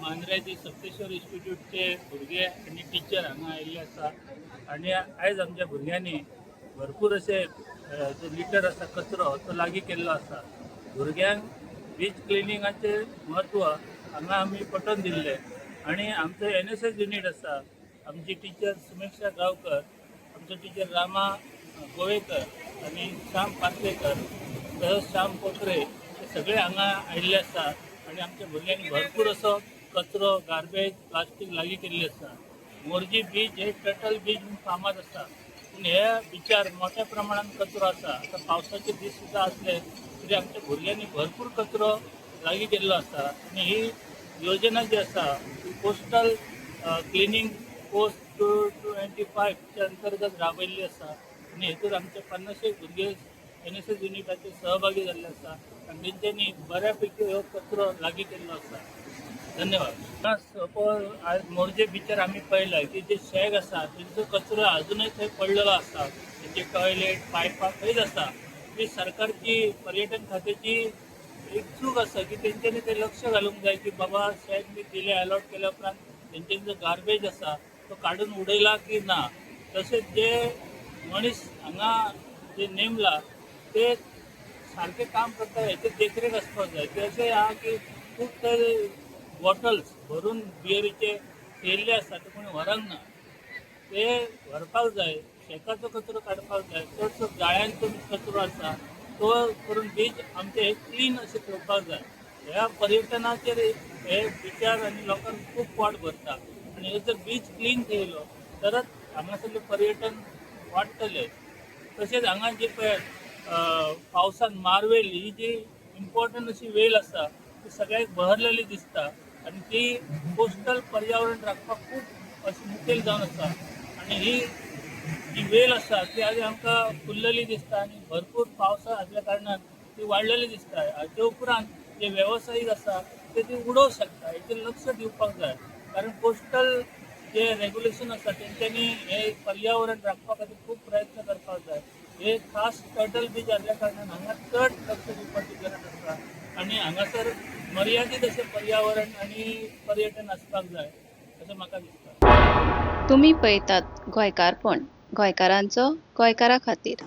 मांद्र्याचे सप्तेश्वर इन्स्टिट्यूटचे भुरगे आनी टिचर हांगा आयिल्ले आसा आनी आयज आमच्या भुरग्यांनी भरपूर अशे जो लिटर आसा, कचरो, तो लागीं केल्लो आसा. भुरग्यांक बीच क्लिनिंगाचें म्हत्व हांगा आमी पटोवन दिल्लें आनी आमचो एनएसएस युनीट आसा. आमची टिचर सुमेक्षा गांवकर, आमचो टिचर रामा गोवेकर आनी श्याम पातलेकर, तसोच श्याम पोत्रे, हे सगळे हांगा आयिल्ले आसा आनी आमच्या भुरग्यांनी भरपूर असो कचरो, गार्बेज, प्लास्टीक लागीं केल्ली आसा. मोरजी बीच हे टर्टल बीच म्हणून फामाद आसा, पूण ह्या बिचार मोठ्या प्रमाणात कचरो आसा. आतां पावसाचे दीस सुद्दां आसले तरी आमच्या भुरग्यांनी भरपूर कचरो लागीं केल्लो आसा आनी ही योजना जी आसा ती कोस्टल क्लिनींग कोस्ट 2025च्या अंतर्गत राबयल्ली आसा आनी हेतून आमचे पन्नाशेक भुरगे एनएसएस युनिटाचे सहभागी जाल्ले आसा आनी तेंच्यांनी बऱ्या पैकी हो कचरो लागीं केल्लो आसा. धन्यवाद. सपोज आज मोरजे बिचार आमी पळयलां की जे शॅक आसा, तेंचो कचरो अजुनूय थंय पडलेलो आसा. तेंचे टॉयलेट पायपां थंयच आसा. ती सरकारची, पर्यटन खात्याची एक चूक आसा की तेंच्यांनी ते लक्ष घालूंक जाय की बाबा, शॅक बी दिले, अलॉट केल्या उपरांत तेंच्यांनी जो गार्बेज आसा तो काडून उडयला की ना. तशेंच जे मनीस हांगा जे नेमला ते सारकें काम करता हेची देखरेख आसपाक जाय. की अशें आहा की खूब तर बॉटल्स भरून बियरीचे थेयल्ले आसता, ते कोणी व्हरंक ना. ते व्हरपाक जाय. शेकाचो कचरो काडपाक जाय. चडसो जाळ्यांचो कचरो आसा तो करून बीच आमचे हे क्लीन अशें ठेवपाक जाय. ह्या पर्यटनाचेर हे विचार आनी लोकांक खूब पोट भरता आनी हे जर बीच क्लीन थेयलो तरच हांगासरलें पर्यटन वाडटलें. तशेंच हांगा जी पळय पावसान मारवेल ही जी इम्पॉर्टंट अशी वेल आसा, ती सगळ्याक बहरलेली दिसता आनी ती कोस्टल पर्यावरण राखपाक खूब अशी मुखेल जावन आसा. आनी ही जी वेल आसा ती आज आमकां फुल्लेली दिसता आनी भरपूर पावसा आसल्या कारणान ती वाडलेली दिसता. हाचे उपरांत जे वेवसायीक आसा ते ती उडोवंक शकता, हेचेर लक्ष दिवपाक जाय, कारण कोस्टल जे रेग्युलेशन आसा तेंच्यांनी हे पर्यावरण राखपा खातीर खूब प्रयत्न करपाक जाय. हे खास टर्टल बीच आसल्या कारणान हांगा चड लक्ष दिवपाची गरज आसा आनी हांगासर मर्यादीत अशें पर्यावरण आनी पर्यटन आसपाक जाय अशें म्हाका दिसता. तुमी पळयतात गोंयकारपण, गोंयकारांचो गोंयकारा खातीर.